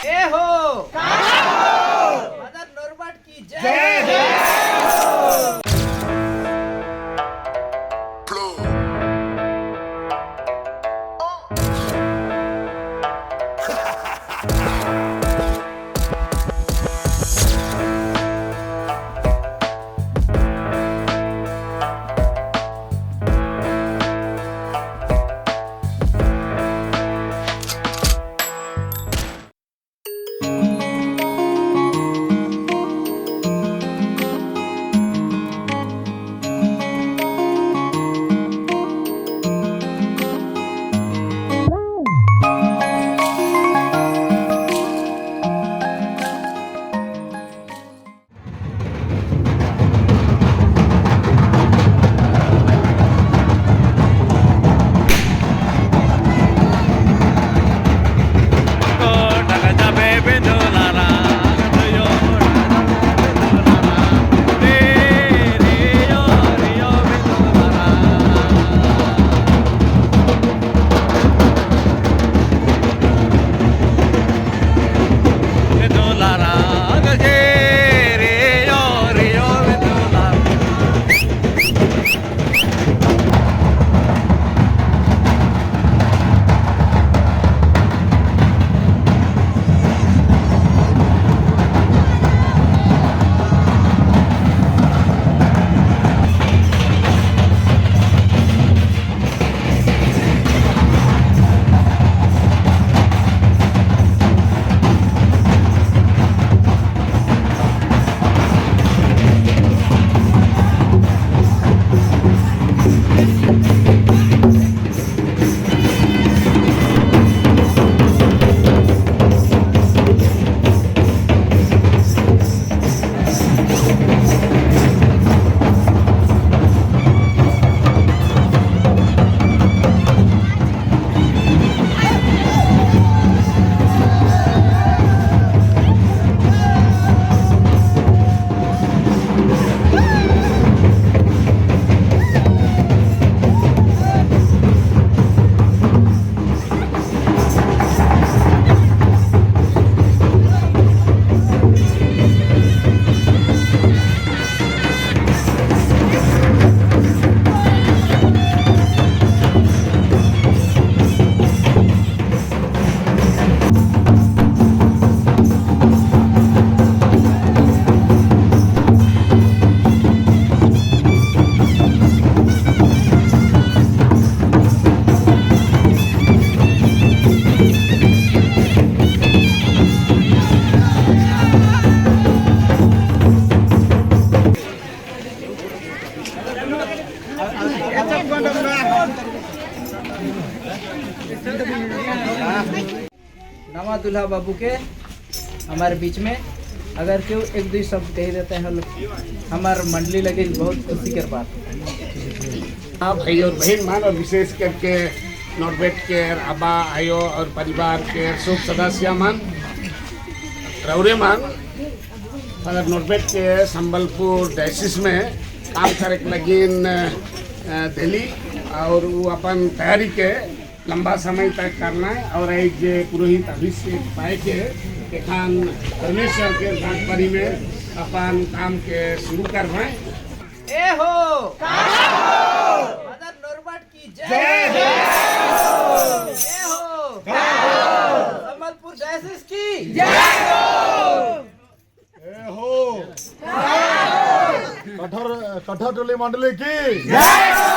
ए हो मदर नोरबर्ट की जय हो। नवा दूल्हा बाबू के हमारे बीच में अगर क्यों एक दो शब्द कह देते हैं हमार मंडली लगे बहुत खुशी के बात। हाँ भाई और बहन मान और विशेष करके नॉर्बेट के आबा आयो और परिवार के शुभ सदस्य मन रौरे मान फादर नॉर्बेट के संबलपुर डायसिस में काम करे के लगिन दिल्ली और वो अपन तैयारी के लंबा समय तक करना है और एक जे पुरोहित अभिषेक पाए के एखान परमेश्वर के घाटपरी में अपन काम के शुरू करवाएं। ए हो मदर नोरबर्ट की जय हो। ए हो संबलपुर डायसिस की जय हो। कठोर कठोर टोली मंडली की जय हो।